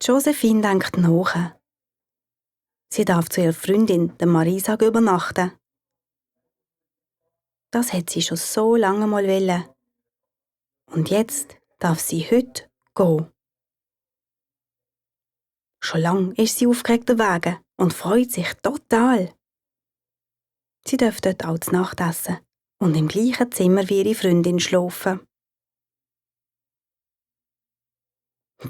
Josephine denkt nach. Sie darf zu ihrer Freundin, der Marisa, übernachten. Das hat sie schon so lange mal wollen. Und jetzt darf sie heute gehen. Schon lange ist sie aufgeregt wegen und freut sich total. Sie darf dort auch zu Nacht essen und im gleichen Zimmer wie ihre Freundin schlafen.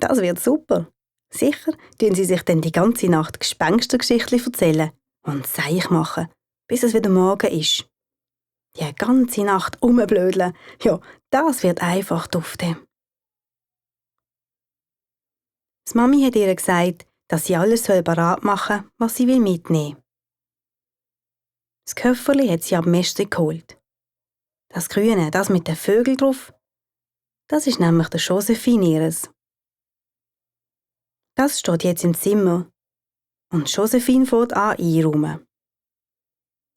Das wird super. Sicher tun sie sich dann die ganze Nacht Gespenstergeschichten erzählen und Seich machen, bis es wieder Morgen ist. Die ganze Nacht rumblödeln, ja, das wird einfach duften. Die Mami hat ihr gesagt, dass sie alles bereit machen soll, was sie mitnehmen will. Das Köfferli hat sie ab dem Mestri geholt. Das Grüne, das mit den Vögeln drauf, das ist nämlich der Josephine ihres. Das steht jetzt im Zimmer und Josephine fährt an einräumen.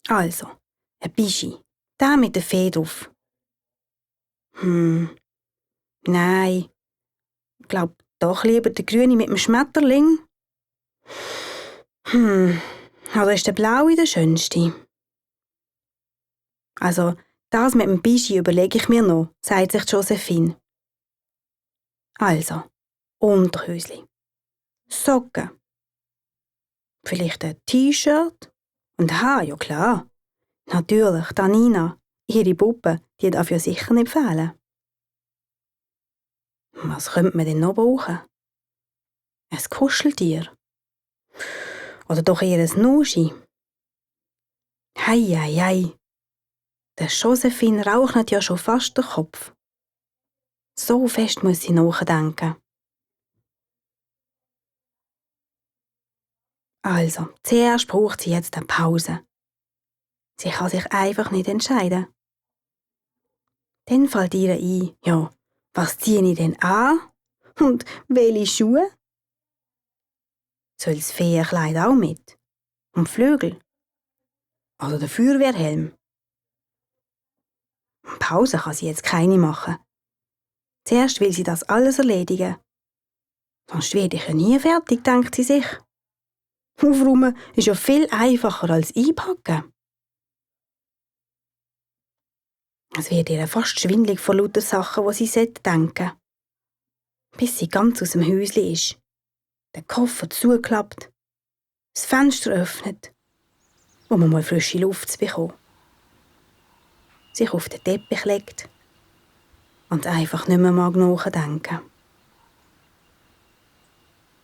Also, ein Bischi, der mit der Fee drauf. Nein, ich glaube doch lieber der Grüne mit dem Schmetterling. Oder ist der Blaue der schönste? Also, das mit dem Bischi überlege ich mir noch, sagt sich Josephine. Also, Unterhösli, Socken, vielleicht ein T-Shirt und ja klar, natürlich Danina, ihre Puppe, die darf ja sicher nicht fehlen. Was könnte man denn noch brauchen? Ein Kuscheltier? Oder doch eher ein Nuschi? Hei. Der Josephine raucht ja schon fast den Kopf. So fest muss sie nachdenken. Also, zuerst braucht sie jetzt eine Pause. Sie kann sich einfach nicht entscheiden. Dann fällt ihr ein, ja, was ziehe ich denn an? Und welche Schuhe? Soll das Feenkleid auch mit? Und Flügel? Oder der Feuerwehrhelm? Pause kann sie jetzt keine machen. Zuerst will sie das alles erledigen. Sonst werde ich ja nie fertig, denkt sie sich. Aufräumen ist ja viel einfacher als einpacken. Es wird ihr fast schwindelig vor lauter Sachen, die sie denken sollte. Bis sie ganz aus dem Häuschen ist. Den Koffer zugeklappt, das Fenster öffnet, um mal frische Luft zu bekommen. Sich auf den Teppich legt und einfach nicht mehr nachdenken mag.